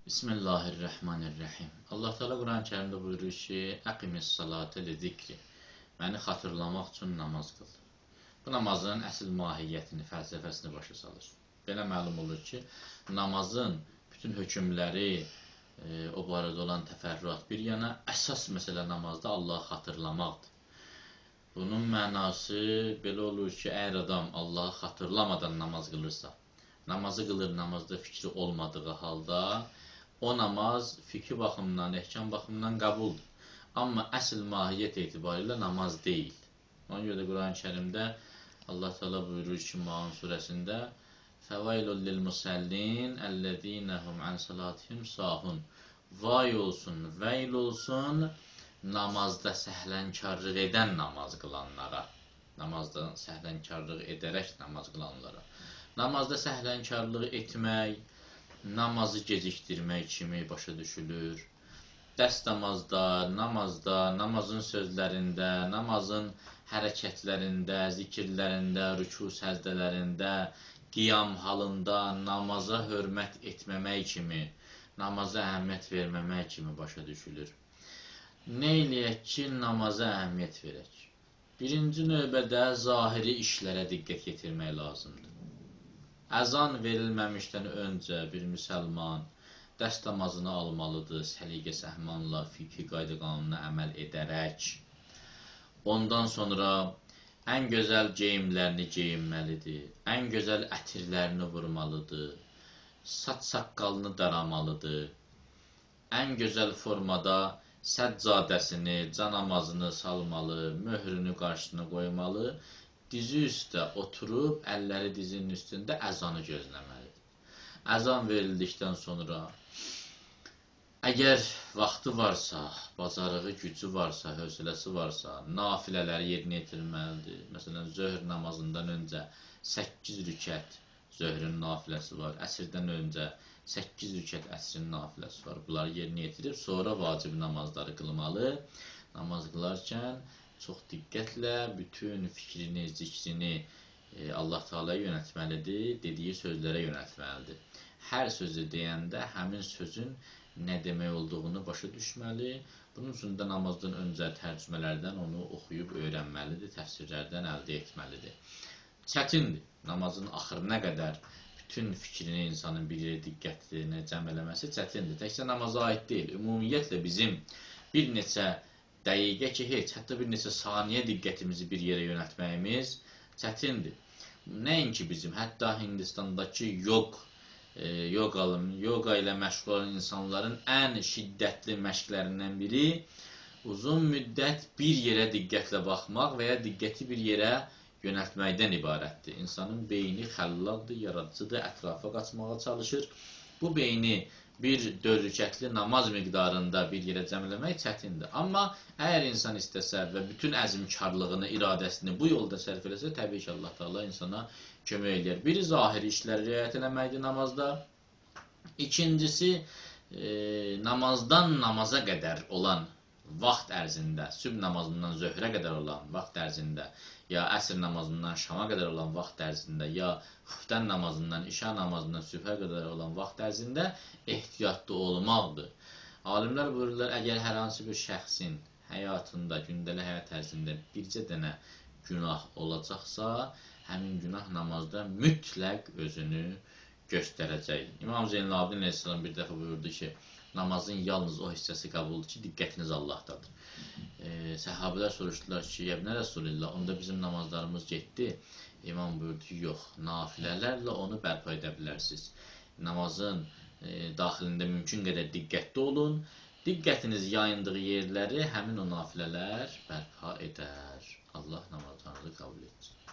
Bismillahirrahmanirrahim. Allah Teala Quran-ı Kerimdə buyurur ki: "Əqimis salate li zikri." Məni xatırlamaq üçün namaz qıl. Bu namazın əsl mahiyyətini, fəlsəfəsini başa salır. Belə məlum olur ki, namazın bütün hökmləri, o barədə olan təfərrüat bir yana, əsas məsələ namazda Allahı xatırlamaqdır. Bunun mənası belə olur ki, əgər adam Allahı xatırlamadan namaz qılırsa, namazı qılır namazda fikri olmadığı halda, o namaz fikri baxımından, ehkam baxımından qəbuldur. Amma əsl mahiyyət etibarilə namaz deyil. Ona görə də Quran-ı Kərimdə Allah Teala buyurur ki, Maun surəsində: "Fəvailul lil musallin ellezînehum an salatihim sahun." Vay olsun, veyl olsun namazda səhlənkarlıq edən namaz qılanlara. Namazda səhlənkarlıq edərək namaz qılanlara. Namazda səhlənkarlıq etmək, namazı gecikdirmək kimi başa düşülür. Dəst namazda, namazda, namazın sözlərində, namazın hərəkətlərində, zikirlərində, rükû səcdələrində, qiyam halında namaza hörmət etməmək kimi, namaza əhəmiyyət verməmək kimi başa düşülür. Nə eləyək ki, namaza əhəmiyyət verək? Birinci növbədə zahiri işlərə diqqət yetirmək lazımdır. Əzan verilməmişdən öncə bir müsəlman dəst namazını almalıdır, səliqə səhmanla, fiqhi qayda qanununa əməl edərək. Ondan sonra ən gözəl geyimlərini geyinməlidir, ən gözəl ətirlərini vurmalıdır, saç saqqalını daramalıdır, ən gözəl formada səccadəsini, canamazını salmalı, möhrünü qarşısına qoymalı, dizi üstə oturub, əlləri dizinin üstündə əzanı gözləməlidir. Əzan verildikdən sonra, əgər vaxtı varsa, bacarığı, gücü varsa, hövsələsi varsa, nafilələri yerinə yetirməlidir. Məsələn, zöhr namazından öncə 8 rükət zöhrün nafiləsi var, əsrdən öncə 8 rükət əsrin nafiləsi var. Bunları yerinə yetirib, sonra vacib namazları qılmalı. Namaz qılarkən çox diqqətlə bütün fikrini, zikrini Allah Teala'ya yönəltməlidir, dediyi sözlərə yönəltməlidir. Hər sözü deyəndə həmin sözün nə demək olduğunu başa düşməli. Bunun üçün də namazdan öncə tərcümələrdən onu oxuyub öyrənməlidir, təfsirlərdən əldə etməlidir. Çətindir. Namazın axırına qədər bütün fikrini insanın bir yerə diqqətini cəm eləməsi çətindir. Təkcə namaza aid deyil. Ümumiyyətlə bizim bir neçə dəqiqə ki, heç, hətta bir neçə saniyə diqqətimizi bir yerə yönəltməyimiz çətindir. Nəinki bizim, hətta Hindistandakı yoga ilə məşğul olan insanların ən şiddətli məşqlərindən biri uzun müddət bir yerə diqqətlə baxmaq və ya diqqəti bir yerə yönəltməkdən ibarətdir. İnsanın beyni xəllaqdır, yaradıcıdır, ətrafa qaçmağa çalışır. Bu beyni bir 4 rükətli namaz miqdarında bir yerə cəmləmək çətindir. Amma əgər insan istəsə və bütün əzmkarlığını, iradəsini bu yolda sərf eləsə, təbii ki, Allah Teala insana kömək eləyər. Biri zahiri işləri riayət eləməkdir namazda. İkincisi, namazdan namaza qədər olan vaxt ərzində, sübh namazından zöhrə qədər olan vaxt ərzində, ya əsr namazından şama qədər olan vaxt ərzində, ya xüftən namazından, işa namazından sübhə qədər olan vaxt ərzində ehtiyatlı olmaqdır. Alimlər buyururlar, əgər hər hansı bir şəxsin həyatında, gündəlik həyat ərzində bircə dənə günah olacaqsa, həmin günah namazda mütləq özünü göstərəcək. İmam Zeynalabdin əleyhissalam bir dəfə buyurdu ki, namazın yalnız o hissəsi qəbuldur ki, diqqətiniz Allahdadır. Səhabələr soruşdular ki, Yəbnə Rəsulillah, onda bizim namazlarımız getdi. İmam buyurdu ki, yox, nafilələrlə onu bərpa edə bilərsiniz. Namazın daxilində mümkün qədər diqqətli olun. Diqqətiniz yayındığı yerləri həmin o nafilələr bərpa edər. Allah namazlarınızı qəbul etsin.